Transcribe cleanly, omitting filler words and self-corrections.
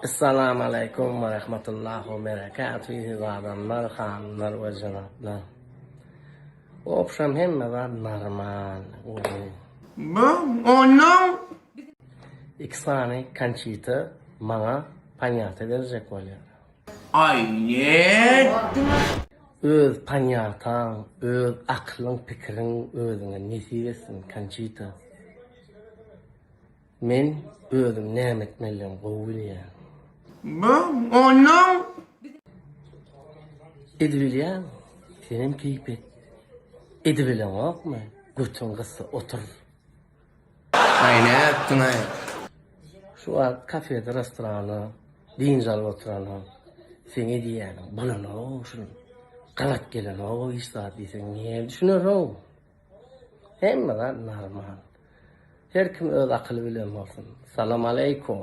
Essalamu aleýkum we rahmetullah we berekatuh eziz adamlar, hanymlar we jenaplar. Obşam hemme zat normal, gowy. Ondan Iki sany Konçita maňa panýata berjek bolýar. Aý nätdiň? Öz panýataň, öz akylyň, pikiriň özüňe nesip etsin Konçita. Men özüm näme etmelidigimi gowy bilýän. Ondan Edibilýäň, senem keýp et. Edibileňokmy, götüň gyssa otur. Aý nätdiň-aý? Şu wagt kafede, restoranda dynç alyp oturanam seň edýäniň bolanok şul gabat gelenok hiç zat diýseň näme düşüner-ow. Hemme zat normal. Her kim öz akyly bilen bolsun. Salam aleýkum.